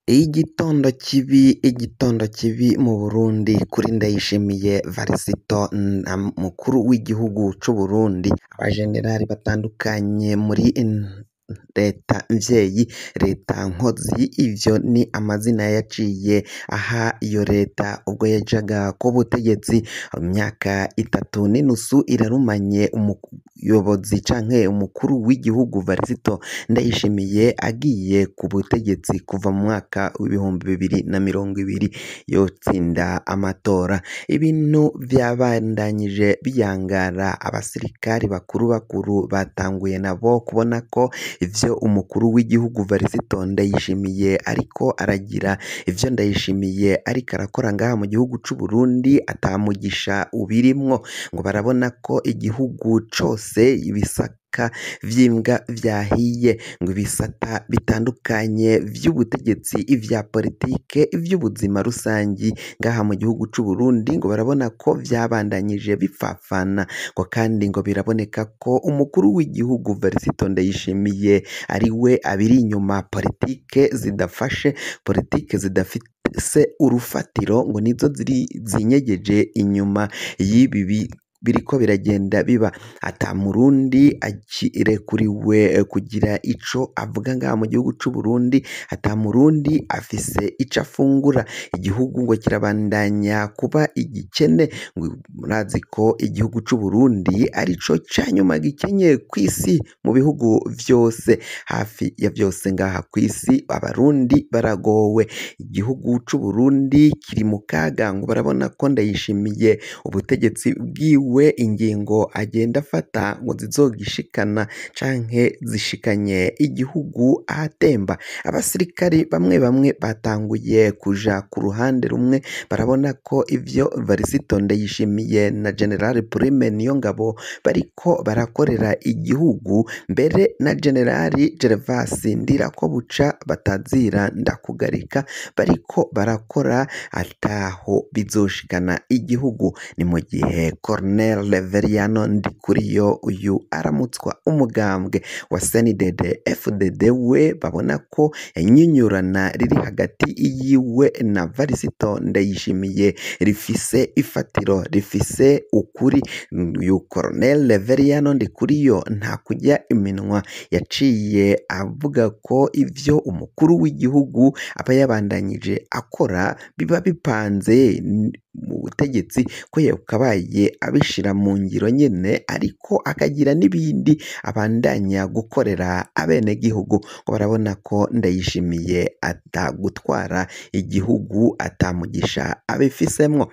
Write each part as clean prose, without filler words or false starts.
Igitondo kibi mu Burundi kuri Ndayishimiye Varisito na mukuru w'igihugu c'Uburundi, abajenerali batandukanye muri leta mvyeyi, leta nkozi, ivyo ni amazina yaciye aha iyo leta ubwo yajaga ku butegetsi. Imyaka itatu n'inusu irarumanye umuyobozi canke umukuru w'igihugu Varisito Ndayishimiye agiye ku butegetsi kuva mu mwaka w'2020 yotsinda amatora. Ibintu vyabandanyije biyangara, abasirikari bakuru bakuru batanguye nabo kubona ko ivyo umukuru w'igihugu Varisito Ndayishimiye ariko aragira, ivyo Ndayishimiye ariko arakora ngaha mu gihugu c'Uburundi atamugisha ubirimwo, ngo barabona ko igihugu cose ibisaka vy'imbwa vyahiye, ngo ibisata bitandukanye vy'ubutegetsi, ivya politike, ivy'ubuzima rusangi ngaha mu gihugu c'Uburundi, ngo barabona ko vyabandanyije bipfapfana, ngo kandi ngo biraboneka ko umukuru w'igihugu Varisito Ndayishimiye ari we abiri inyuma. Politike zidafashe, politike zidafise urufatiro, ngo nizo ziri zinyegeje inyuma y'ibi biriko biragenda biba. Ata murundi akirekuriwe kugira ico avuga ngaha mu gihugu c'Uburundi, ata murundi afise ico afungura, igihugu ngo kirabandanya kuba igikene. Murazi ko igihugu c'Uburundi arico ca nyuma gikenye kw'isi mu bihugu vyose, hafi ya vyose ngaha kw'isi abarundi baragowe. Igihugu c'Uburundi kiri mu kaga, ngo barabona ko Ndayishimiye ubutegetsi bwiwe ingingo agenda afata ngo zizogishikana canke zishikanye igihugu ahatemba. Abasirikari bamwe bamwe batanguye kuja ku ruhande rumwe, barabona ko ivyo Varisito Ndayishimiye na General Prime Niyongabo bariko barakorera igihugu, mbere na General Gervas Ndirakobuca batazira ndakugarika bariko barakora ataho bizoshikana igihugu. Ni mu gihe Colonel Reveriyano Ndikuriyo uyu aramutswa umugambwe wa CNDD FDD we babona ko inyinyurana riri hagati yiwe na Varisito Ndayishimiye rifise ifatiro, rifise ukuri. Uyu Colonel Reveriyano Ndikuriyo nta kurya iminwa, yaciye avuga ko ivyo umukuru w'igihugu aba yabandanyije akora biba bipanze mu butegetsi, ko yakabaye abishira mu ngiro nyene, ariko akagira n'ibindi abandanya gukorera abenegihugu. Ngo barabona ko Ndayishimiye atagutwara igihugu atamugisha abifisemwo.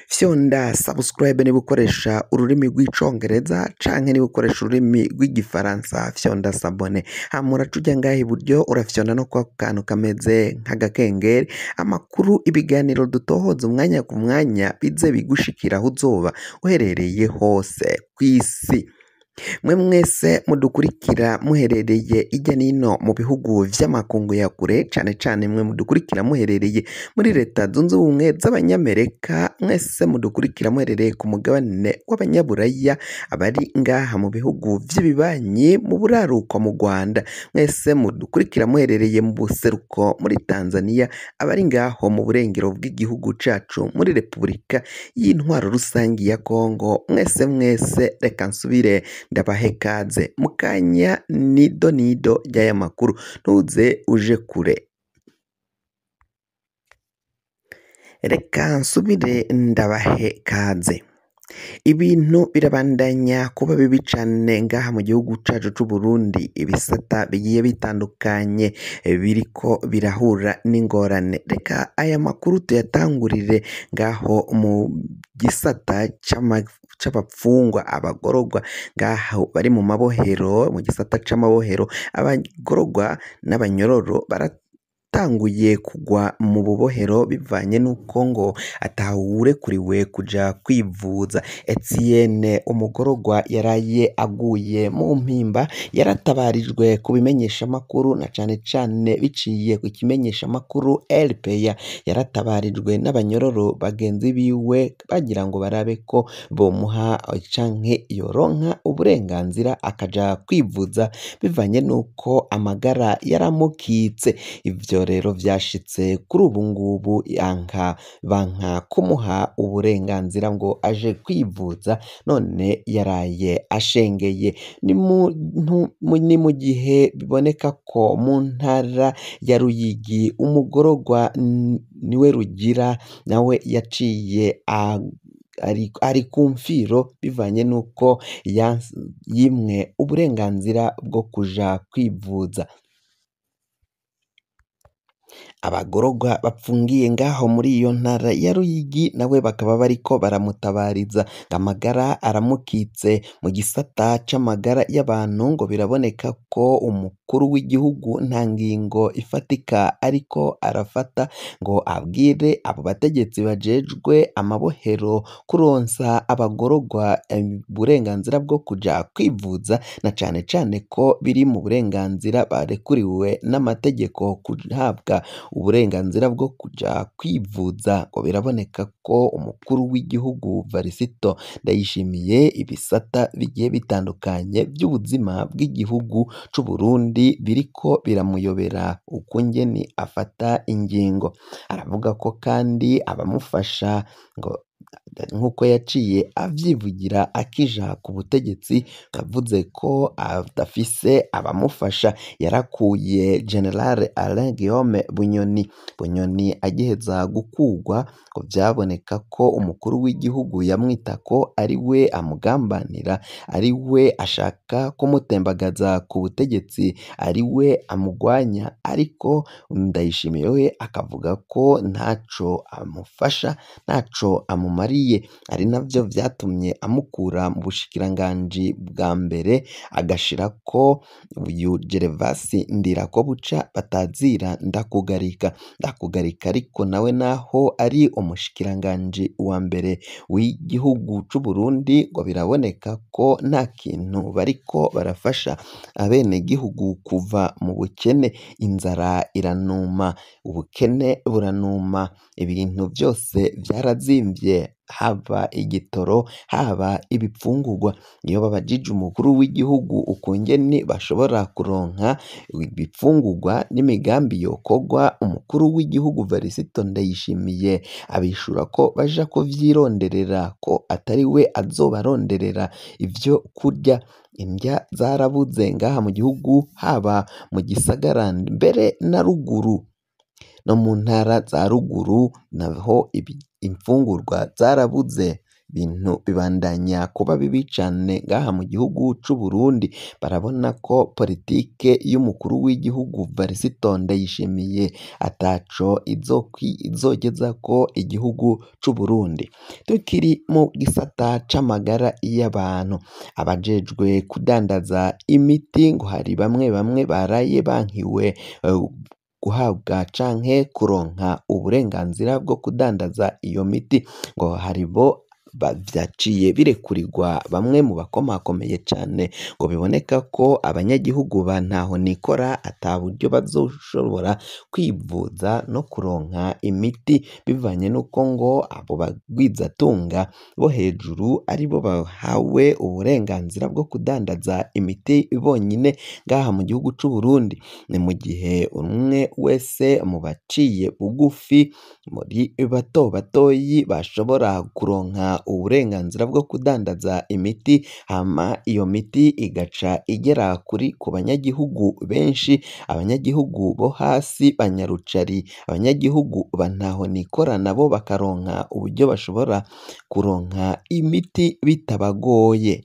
Fyonda subscribe niba ukoresha ururimi rw'icongereza canke niba ukoresha ururimi rw'igifaransa, fyonda s'abonner. Hama uraca uja ngaha iburyo urafyonda no kwako kantu kameze nk'agakengeri, amakuru, ibiganiro dutohoza umwanya ku mwanya bize bigushikira aho uzoba uherereye hose kw'isi. Mwe mwese mudukurikira muherereye irya nino mu bihugu vy'amakungu ya kure, cane cane mwe mudukurikira muherereye muri leta zunze ubumwe z'abanyamerika, mwese mudukurikira muherereye ku mugabane w'abanyaburaya, abari ngaha mu bihugu vy'ibibanyi mu buraruko mu Rwanda, mwese mudukurikira muherereye mu buseruko muri Tanzania, abari ngaho mu burengero bw'igihugu cacu muri Repubulika y'Intwaro Rusangi ya Kongo, mwese mwese reka nsubire ndabahe kaze mukanya nido nido ry'aya makuru, ntuze uje kure. Reka nsubire ndabahe kaze. Ibintu birabandanya kuba bibi cane ngaha mu gihugu cacu c'Uburundi, ibisata bigiye bitandukanye biriko birahura n'ingorane. Reka aya makuru tuyatangurire ngaho mu gisata c'abapfungwa, abagororwa ngaho bari mu mabohero, mu gisata c'amabohero abagororwa n'abanyororo baratanguye kugwa mu bubohero bivanye n'uko ngo atawurekuriwe kuja kwivuza. Etienne umugororwa yaraye aguye mu mpimba, yaratabarijwe ku bimenyeshamakuru na cane cane biciye ku kimenyeshamakuru RPA, yaratabarijwe n'abanyororo bagenzi biwe bagira ngo barabe ko bomuha canke yoronka uburenganzira akaja kwivuza bivanye n'uko amagara yaramukitse. Ivyo Ivyo rero vyashitse kuri ubu ngubu yanka banka kumuha uburenganzira ngo aje kwivuza, none yaraye ashengeye. Ni mu gihe biboneka ko mu ntara ya Ruyigi umugororwa niwe Rugira nawe yaciye ari ku mfiro bivanye n'uko yimwe uburenganzira bwo kuja kwivuza. Abagororwa bapfungiye ngaho muri iyo ntara ya Ruyigi nawe bakaba bariko baramutabariza, amagara aramukitse. Mu gisata c'amagara y'abantu ngo biraboneka ko umukuru w'igihugu nta ngingo ifatika ariko arafata ngo abwire abo bategetsi bajejwe amabohero kuronsa abagororwa uburenganzira bwo kuja kwivuza, na cane cane ko biri mu burenganzira barekuriwe n'amategeko guhabwa uburenganzira bwo kuja kwivuza. Ngo biraboneka ko umukuru w'igihugu Varisito Ndayishimiye ibisata bigiye bitandukanye vy'ubuzima bw'igihugu c'Uburundi biriko biramuyobera ukungene afata ingingo. Aravuga ko kandi abamufasha ngo nk'uko yaciye avyivugira akija ku butegetsi, yavuze ko adafise abamufasha. Yarakuye General Alain Guillaume Bunyoni. Bunyoni agiheza gukurwa ngo vyaboneka ko umukuru w'igihugu yamwita ko ari we amugambanira, ari we ashaka kumutembagaza ku butegetsi, ari we amugwanya, ariko Ndayishimiye we akavuga ko ntaco amufasha, ntaco amumariye, ari navyo vyatumye amukura mu bushikiranganji bwa mbere agashirako uyu Gervasi Ndirakobuca batazira Ndakugarika. Ndakugarika ariko nawe naho ari umushikiranganji wa mbere w'igihugu c'Uburundi, ngo biraboneka ko nta kintu bariko barafasha abenegihugu kuva mu bukene. Inzara iranuma, ubukene buranuma, ibintu vyose vyarazimvye, haba igitoro, haba ibifungurwa. Iyo babajije umukuru w'igihugu ukungene bashobora kuronka ibifungurwa n'imigambi yokorwa, umukuru w'igihugu Varisito Ndayishimiye abishura ko baja kuvyironderera, ko atari we azobaronderera ivyo kurya. Indya zarabuze ngaha mu gihugu, haba mu gisagara mbere na ruguru, no mu ntara za ruguru naho imfungurwa zarabuze. Ibintu bibandanya kuba bibi cane ngaha mu gihugu c'Uburundi. Barabona ko politike y'umukuru w'igihugu Varisito Ndayishimiye ataco izogezako igihugu c'Uburundi. Tukiri mu gisata c'amagara y'abantu, abajejwe kudandaza imiti ngo hari bamwe bamwe baraye bankiwe guhabwa canke kuronka uburenganzira bwo kudandaza iyo miti. Ngo haribo vyaciye birekurirwa bamwe mu bakomakomeye cane, ngo biboneka ko abanyagihugu ba ntahonikora ata buryo bazoshobora kwivuza no kuronka imiti, bivanye n'uko ngo abo bagwizatunga bo hejuru aribo bahawe uburenganzira bwo kudandaza imiti bonyine ngaha mu gihugu c'Uburundi. Ni mu gihe umwe wese mu baciye bugufi muri bato batoyi bashobora kuronka uburenganzira bwo kudandaza imiti, hama iyo miti igaca igera ku banyagihugu benshi, abanyagihugu bo hasi banyarucari, abanyagihugu ba ntahonikora nabo bakaronka uburyo bashobora kuronka imiti bitabagoye.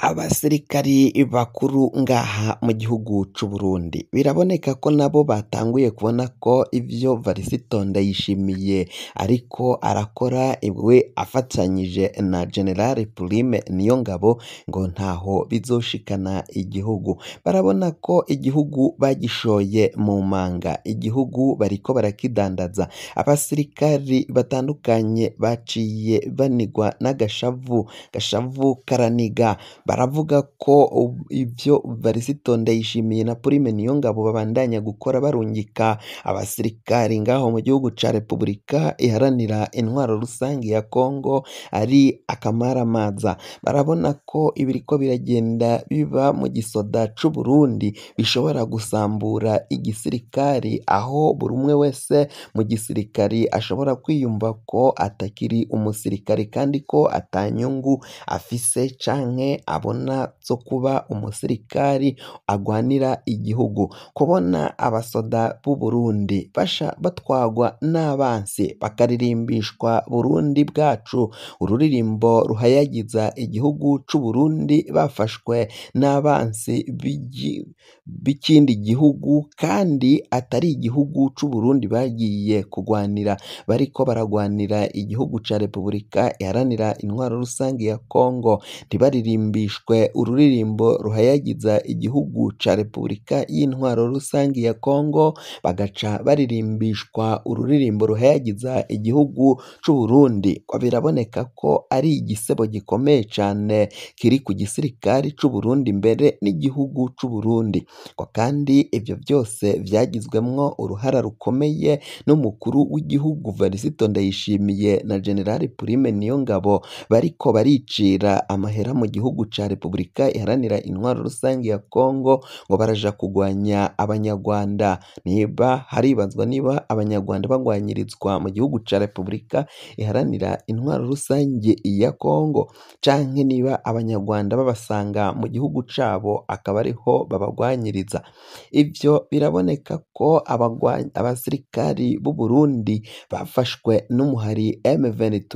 Abasirikari bakuru ngaha mu gihugu c'Uburundi biraboneka ko nabo batanguye kubona ko ivyo Varisito Ndayishimiye ariko arakora we afatanyije na General Prime Niyongabo ngo ntaho bizoshikana igihugu. Barabona ko igihugu bagishoye mu manga, igihugu bariko barakidandaza. Abasirikari batandukanye baciye banigwa n'agashavu, gashavu karaniga. Baravuga ko ivyo Varisito Ndayishimiye na Prime Niyongabo babandanya gukora barungika abasirikari ngaho mu gihugu ca Repubulika Iharanira Intwaro Rusangi ya Kongo ari akamaramaza. Barabona ko ibiriko biragenda biba mu gisoda c'Uburundi bishobora gusambura igisirikari, aho buri umwe wese mu gisirikari ashobora kwiyumva ko atakiri umusirikari kandi ko atanyungu afise canke abona zo kuba umusirikari agwanira igihugu. Kubona abasoda b'u Burundi basha batwagwa n'abansi bakaririmbishwa Burundi bwacu, ururirimbo ruhayagiza igihugu c'Uburundi, bafashwe n'abansi b'ikindi gihugu kandi atari igihugu c'Uburundi bagiye kugwanira, bariko baragwanira igihugu ca Repubulika Iharanira Intwaro Rusangi ya Kongo. Ntibaririmbishwe ururirimbo ruhayagiza igihugu ca Repubulika y'Intwaro Rusangi ya Kongo, bagaca baririmbishwa ururirimbo ruhayagiza igihugu c'Uburundi. Ko biraboneka ko ari igisebo gikomeye cane kiri ku gisirikari c'Uburundi mbere n'igihugu c'Uburundi. Ko kandi ivyo vyose vyagizwemwo uruhara rukomeye n'umukuru w'igihugu Varisito Ndayishimiye na General Prime Niyongabo, bariko baricira amahera mu gihugu ca Repubulika Iharanira Intwaro Rusangi ya Kongo ngo baraja kugwanya abanyarwanda. Niba haribazwa niba abanyarwanda bagwanyirizwa mu gihugu ca Repubulika Iharanira Intwaro Rusangi ya Kongo, canke niba abanyarwanda babasanga mu gihugu cabo akaba ariho babagwanyiriza. Ivyo biraboneka ko abasirikari b'u Burundi bafashwe n'umuhari M23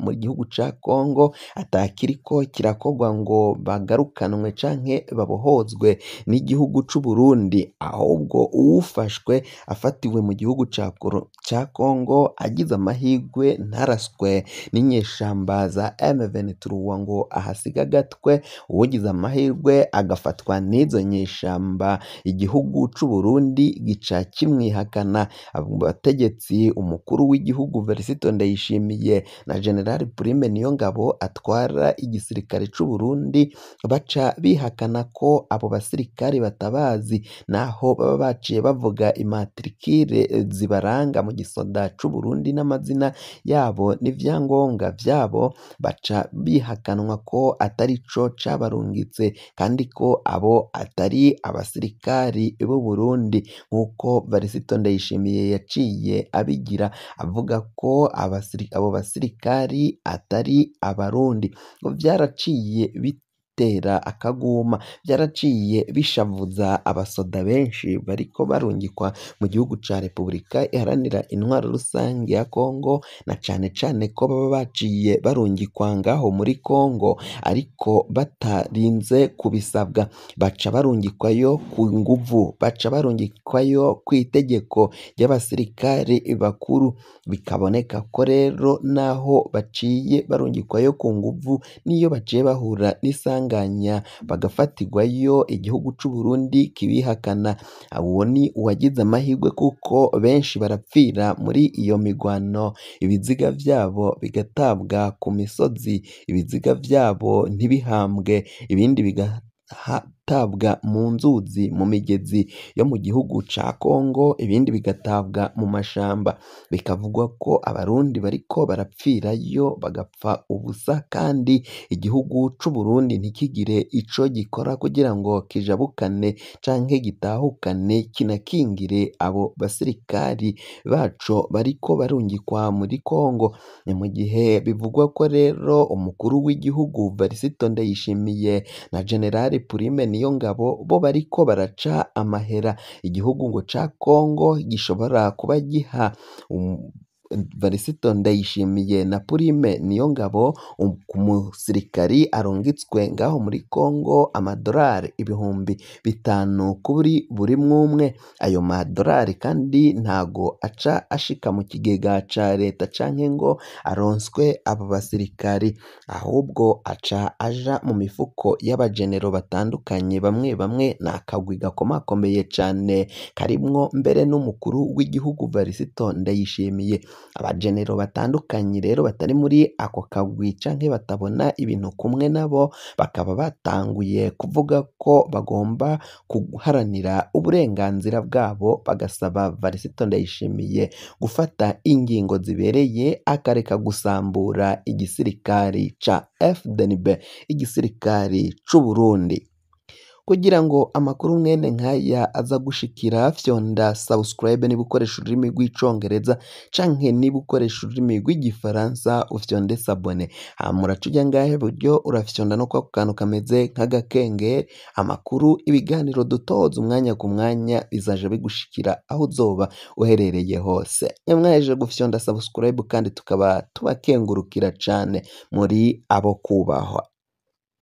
mu gihugu ca Kongo atakiriko kirakorwa ngo bagarukanwe canke babohozwe n'igihugu c'Uburundi, ahubwo uwufashwe afatiwe mu gihugu ca Kongo agize amahirwe ntaraswe n'inyeshamba za M23 ngo ahasige agatwe, uwugize amahirwe agafatwa n'izo nyeshamba igihugu c'Uburundi gica kimwihakana. Abategetsi, umukuru w'igihugu Varisito Ndayishimiye na General Prime Niyongabo atwara igisirikare c'Uburundi, baca bihakana ko abo basirikari batabazi, naho baba baciye bavuga imatrikire zibaranga mu gisoda c'Uburundi n'amazina yabo n'ivyangombwa vyabo, baca bihakanwa ko atari co cabarungitse kandi ko abo atari abasirikari b'u Burundi, nk'uko Varisito Ndayishimiye yaciye abigira avuga ko abo basirikari atari abarundi. Ngo vyaraciye bitera akaguma, vyaraciye bishavuza abasoda benshi bariko barungikwa mu gihugu ca Repubulika Iharanira Intwaro Rusangi ya Kongo, na cane cane ko baba baciye barungikwa ngaho muri Kongo ariko batarinze kubisabwa, baca barungikwayo ku nguvu, baca barungikwayo kw'itegeko ry'abasirikari bakuru. Bikaboneka ko rero naho baciye barungikwayo ku nguvu, niyo baciye bahura n'isanganya bagafatirwayo, igihugu c'Uburundi kibihakana. Uwo ni uwagize amahirwe kuko benshi barapfira muri iyo migwano, ibiziga vyabo bigatabwa ku misozi, ibiziga vyabo ntibihambwe, ibindi bigatabwa mu nzuzi, mu migezi yo mu gihugu ca Kongo, ibindi bigatabwa mu mashamba. Bikavugwa ko abarundi bariko barapfirayo bagapfa ubusa, kandi igihugu c'Uburundi ntikigire ico gikora kugira ngo kijabukane canke gitahukane kinakingire abo basirikari baco bariko barungikwa muri Kongo. Ni mu gihe bivugwa ko rero umukuru w'igihugu Varisito Ndayishimiye na General Prime Niyongabo bo bariko baraca amahera igihugu ngo ca Kongo gishobora kuba giha Varisito Ndayishimiye na Prime Niyongabo ku musirikari arungitswe ngaho muri Kongo amadorari 5000 kuri buri mwumwe. Ayo madorari kandi ntago aca ashika mu kigega ca leta canke ngo aronswe abo basirikari, ahubwo aca aja mu mifuko y'abagenero batandukanye bamwe bamwe. Ni akagwi gakomakomeye cane karimwo mbere n'umukuru w'igihugu Varisito Ndayishimiye. Abajenero batandukanye rero batari muri ako kagwi canke batabona ibintu kumwe nabo, bakaba batanguye kuvuga ko bagomba guharanira uburenganzira bwabo, bagasaba Varisito Ndayishimiye gufata ingingo zibereye, akareka gusambura igisirikari ca FDNB, igisirikari c'Uburundi. Kugira ngo amakuru mwene nkaya aza gushikira, fyonda subscribe niba ukoresha ururimi rw'icongereza, canke niba ukoresha ururimi rw'igifaransa ufyonde s'abonner. Hama uraca uja ngahe iburyo, urafyonda no kwako kantu kameze nk'agakengeri. Amakuru, ibiganiro dutoza umwanya ku mwanya bizaja bigushikira aho uzoba uherereye hose. Mwe mwahejeje gufyonda subscribe kandi tukaba tubakengurukira cane, muri abo kubahwa.